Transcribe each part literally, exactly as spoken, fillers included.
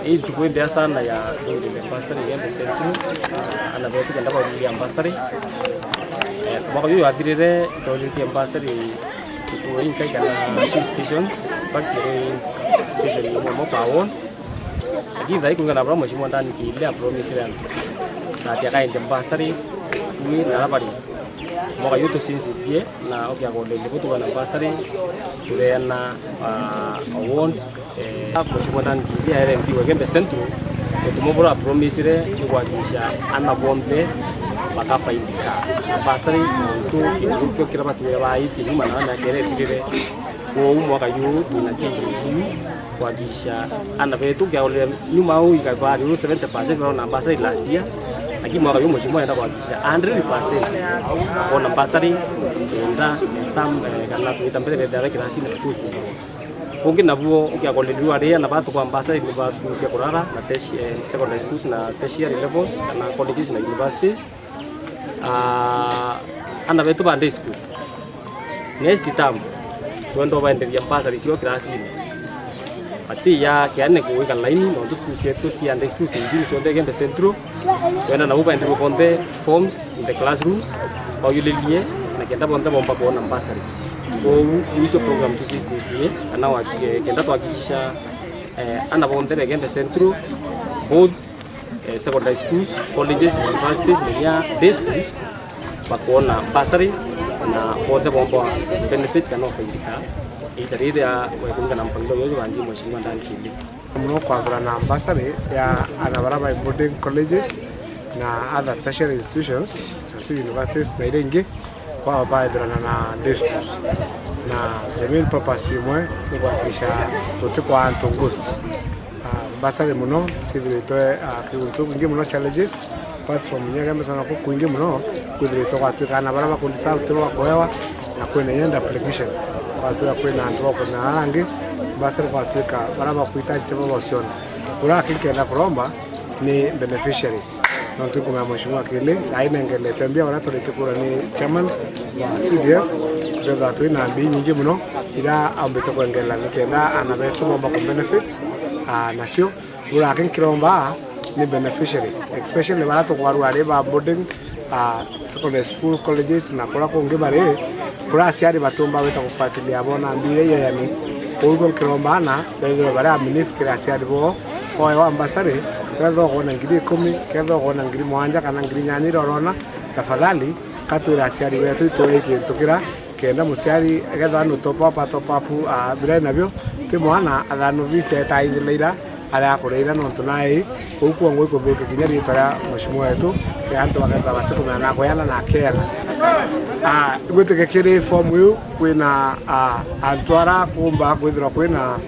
Ii ntuku imbea sana ya kuthithia bursary Igembe Central, ana betu kenda bathithia bursary. Eh, mwaka juju jwathirire, itwathithirie bursary ntuku inkai kana two stations, factory station imwe imwe per ward. Lakini thaa ii kungana bura Mheshimiwa Dan Kiiria apromisire antu na ati akaendia bursary tui na ara bari. Mwaka juju tucinjirie na ukiagonderia gutugana bursary, tureana, ah, award, eh, Mheshimiwa Dan Kiiria aere M P wa Igembe Central, utumo bura apromisire ni kuhakikisha ana bonthe bakafaidika na bursary, nontu kintu kiu kira batuire baitie nyuma na miaka iria ithirire. Kwou mwaka juu twina changes iu kuhakikisha ana betu kiaurire nyuma au ikabari uu seventy percent barona bursary last year, lakini mwaka juu Mheshimiwa arenda kuhakikisha hundred percent bakona bursary, kenda stamp, eh, kana twita mbere bethira kirasini batucunga. Kungi nabuo ukiagonderia ari ana batu kwa bursary ni ba schools cia kurara na terti-, eh, secondary schools na tertiary levels kana colleges na universities. Ah, ana betu ba day school. Next term, twenda ubaenderia bursary cio kirasini. Bati ya kiane kuwika laini, nontu school cietu cia day school cingine cionthe Igembe Central. Twenda nabo baenderwe bonthe forms in the classrooms, bauyulirie, na kenda bonthe bomba kuona bursary. Kwou, icio program tucicirie, kana waki-, kenda twakikisha, eh, ana bonthe ba Igembe Central, both eh, secondary schools, colleges, universities, na iria day schools, bakwona bursary, na bonthe bomba benefit kana ufaidika iita riria wekungana mpangilio uyu bangi Mheshimiwa Dan Kiiria. Muno kwathurana bursary ya ana bara bai boarding colleges na other tertiary institutions, such as universities na iria ingi, kwao baithirana na day schools. Na the main purpose imwe ni kuhakikisha tutikwaa antu ghost. Ah, bursary muno cithiritwe, ah, kiuntu kwingi muno challenges, apart from inya Igembe Central ku kwingi muno kwithiritwe gwatuika ana bara bakudeserve tibo bakuewa, na kwina inya duplication. Gwatuika kwina antu bakuthina aria angi, bursary gwatuika bara bakuhitaji tibo baciona. Uria aki nkenda kuromba ni beneficiaries. Nontu nkumenya Mheshimiwa Kiiria, thaa ii nengeretwe mbia uria turite kura ni chairman wa C D F, tukethirwa twina mbia inyingi muno iria aumbite kwengerera nikenda ana betu bomba ku benefit, ah, nacio. Uria aki nkiromba ni beneficiaries, especially baria tukwarua ari ba boarding, ah, secondary school, colleges na kuria kungi bari, kuria aciari batiumba gwita kufuatilia bona mbia iria ieyani. Kwou ikio nkiromba ana bethirwe bari aminifu kiri aciari boo. Oe wa mbasari, kethirwa ukwona ngiri ikumi, kethirwa ukwona ngiri mwanja kana ngiri inyanya iria urona, tafadhali, ka twire aciari betu itwee kintu kira, kenda muciari, kethirwa ni top up, a top up, ah, biria nabio, ti mwana, athanu visa etaithira ira, aria akuria ira nontu nai, kou kwongo ikuthukia kinya riitwa ria Mheshimiwa wetu, kiri antu bakethirwa batikumenya na kweana na akeana. Ah, gwitike kiri form iu, kwina, ah, antu ara kumba kwithirwa kwina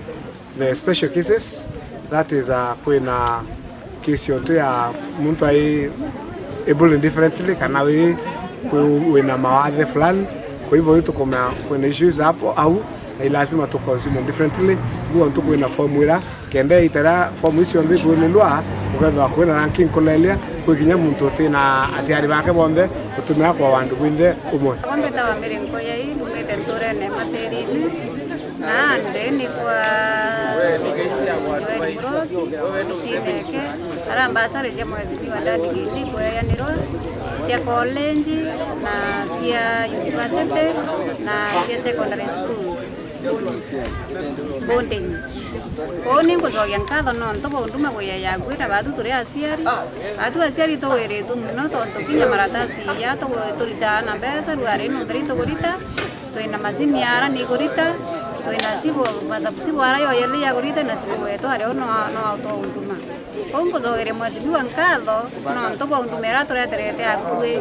the special cases, that is, uh, kwina case yontu ya muntu ai able differently kana wi, wi, wina mawathe fulani. Kwa hivyo, tukumenya kwina issues hapo au, na lazima tu consider differently. Iu ontu kwina form ira, kenda ita ria form icio nthe ikwinilwa, ukethirwa kwina ranking kulelia, kwi kinya muntu utina aciari bake bonthe, utumira kwa wandu bwinthe umwe. Kwa mbita wa miringo ya ii, numite nturene Mathirini. Nandi ni kwa Joel Broad, Sineke, ara mbasari cia Mheshimiwa Dan Kiiria ikweanirwa, cia college, na cia university, na cia secondary schools. Boarding. Kwou ni nkucokia nkatho nontu bwa unduma kuya yaku na bathu turi aciari. Bathu aciari tuwiritwe mono tontu kinya maratasi ya tu-, turitaa na mbeca, ruari nontu ri tukurita. Twina macini ara ni kurita, twina cibu, macabu cibu ara yoyeli ya kurita na cibu wetu ario no, no auto unduma. Kwou nkucokeria Mheshimiwa nkatho nontu bwa unduma ira tureterete akui.